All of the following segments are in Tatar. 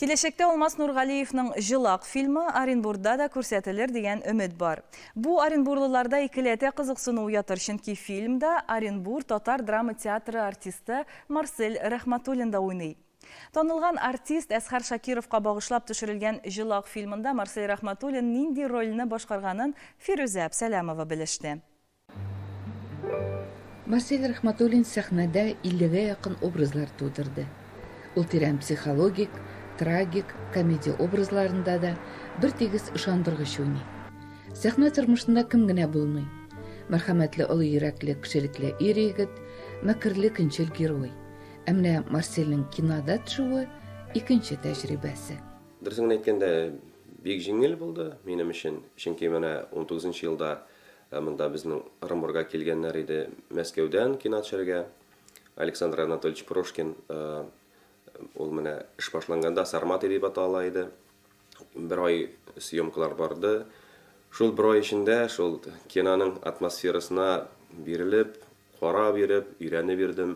Киләчәктә Алмаз Нургалиевның Җылак фильмы Оренбурда да күрсәтелер дигән өмет бар. Бу оренбурлыларда икеләтә кызыксыну уятыр, чөнки фильмда Оренбур татар драма театры артисты Марсель Рәхмәтуллин да уйный. Танылган артист Әсхәр Шакировка багышлап төшерелгән Җылак фильмында Марсель Рәхмәтуллин нинди рольне башкарганын Фирүзә Әпсәләмова белеште. Марсель Рәхмәтуллин сәхнәдә иллегә якын образлар тудырды. Ул тирән психологик, трагик, комедия образларында да бертигез ышандыргыч уйный. Сәхнә тормышында кем генә булмый. Мәрхәмәтле олы йөрәкле, кешелекле ир-егет, мәкерле көнчел герой. Ә менә Марсельнең кинода төшүе икенче тәҗрибәсе. Дөресен генә әйткәндә, бик җиңел булды минем өчен, чөнки менә унтугызынчы елда монда безнең Ырынбурга килгәннәр иде Мәскәүдән кино төшерергә. Александр Анатольевич Прошкин, ул менә эш башланганда Сарматы дип атала иде. Бер ай съемкалар барды. Шул бер ай эчендә шул киноның атмосферасына бирелеп, Карап йөреп, өйрәнеп йөрдем.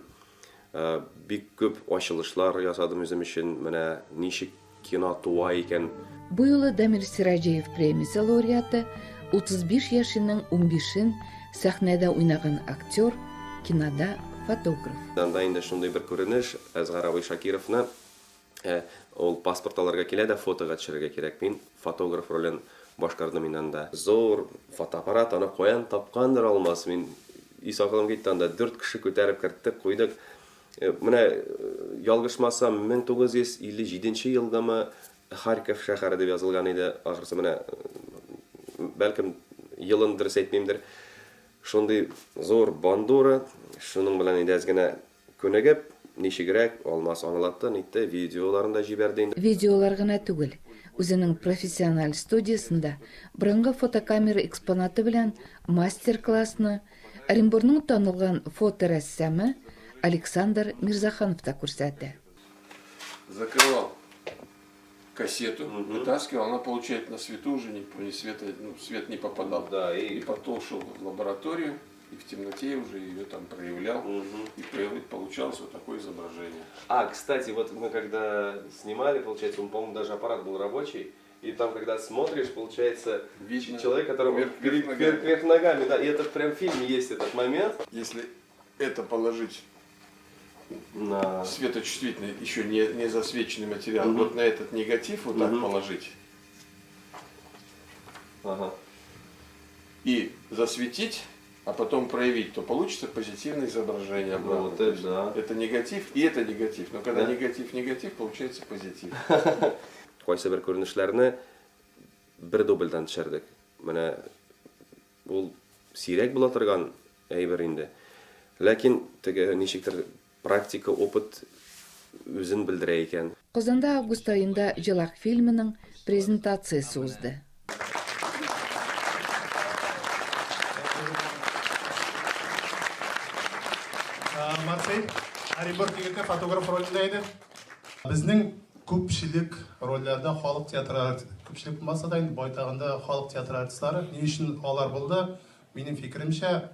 Бик күп ачылышлар ясадым үзем өчен, менә ничек кино туа икән. Бу юлы Дамир Сираҗиев премиясе лауреаты, 35 яшенең унбишен сәхнәдә уйнаган актер, кинода фотограф. Анда инде шундый бер күренеш, Әсгар абый Шакировны Ә ул паспорт алырга килә дә фотога төшерергә кирәк. Мин фотограф ролен башкардым инде анда. Зур фотоаппарат, аны каян тапкандыр Алмаз, мин ис акылым китте анда. Дүрт кеше күтәреп керттек, куйдык. Менә ялгышмасам, 1957 нче елгымы Харьков шәһәре дип язылган иде, ахрысы, менә бәлкем елын дөрес әйтмимдер. Шундый зур бандура, шуның белән инде әз генә Күнегеп, ничегрәк, Алмаз аңлатты, нитте, видеоларын да җибәрде инде. Видеолар гына түгел, үзенең профессиональ студиясендә борынгы фотокамера экспонаты белән мастер-классны Оренбурның танылган фоторәссамы Александр Мирзаханов та күрсәтә. Закрывал кассету, вытаскивал, она получает на свету уже не, не света, ну, свет не попадал. Да, и И потом шел в лабораторию, и в темноте уже ее там проявлял, и получалось вот такое изображение. А, кстати, вот мы когда снимали, получается, он, по-моему, даже аппарат был рабочий, и там, когда смотришь, получается, Видно. человек, который Вверх, вверх ногами. вверх, вверх ногами, да, и это прям в фильме есть этот момент. Если это положить На... светочувствительный, еще не, не засвеченный материал, вот на этот негатив вот так положить Ага. и засветить, а потом проявить, то получится позитивное изображение обратно. Вот это да. Это негатив и это негатив. Но когда Да. негатив негатив, получается позитив. Кайсы бер күренешләрне бер дубльдан төшердек. Менә ул сирәк була торган әйбер инде. Ләкин теге ничектер практика, опыт үзен белдерә икән. Казанда август аенда Җылак фильмының презентациясе узды. Марсель Оренбург егете фотограф ролендә иде. Безнең күпчелек рольләрдә халык театры күпчелек булмаса да инде байтагында халык театры артистлары. Ни өчен алар булды? Минем фикеремчә,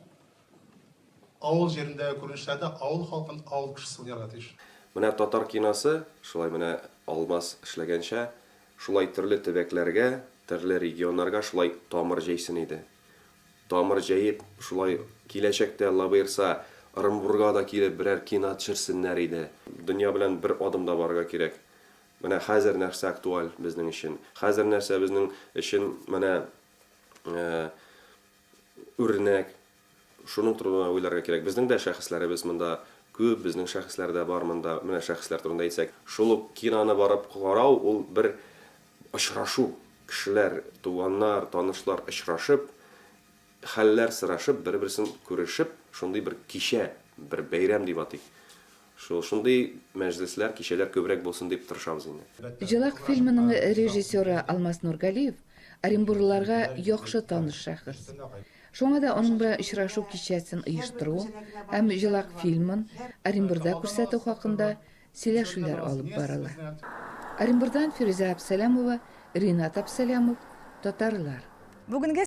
авыл җирендәге күренешләрдә авыл халкын авыл кешесе уйнарга тиеш. Менә татар киносы шулай менә Алмаз эшләгәнчә, шулай төрле төбәкләргә, төрле регионнарга шулай тамыр җәйсен иде. Тамыр җәеп, шулай киләчәктә, Алла боерса, Ырынбурга да килеп берәр кино төшерсеннәр иде. Дөнья белән бер адымда барырга кирәк. Менә хәзер нәрсә актуаль безнең өчен? Хәзер нәрсә безнең өчен менә үрнәк? Шуның турында уйларга кирәк. Безнең дә шәхесләребез монда күп, безнең шәхесләр дә бар монда. Менә шәхесләр турында әйтсәк, шул ук киноны барып карау ул бер Очрашу, кешеләр, туганнар, танышлар очрашып, хәлләр сорашып, бер-берсен күрешеп, шундый бер кичә, бер бәйрәм дип атыйк. Шул шундый мәҗлесләр, кичәләр күбрәк булсын дип тырышабыз инде. Җылак фильмының режиссеры Алмаз Нургалиев оренбурлыларга яхшы таныш шәхес. Шуңа да аның белән очрашу кичәсен оештыру һәм Җылак фильмын Оренбурда күрсәтү хакында Сөйләшүләр алып барыла. Оренбурдан Фирүзә Абсәләмова, Ринат Абсәләмов, Татарлар. Бүгенге.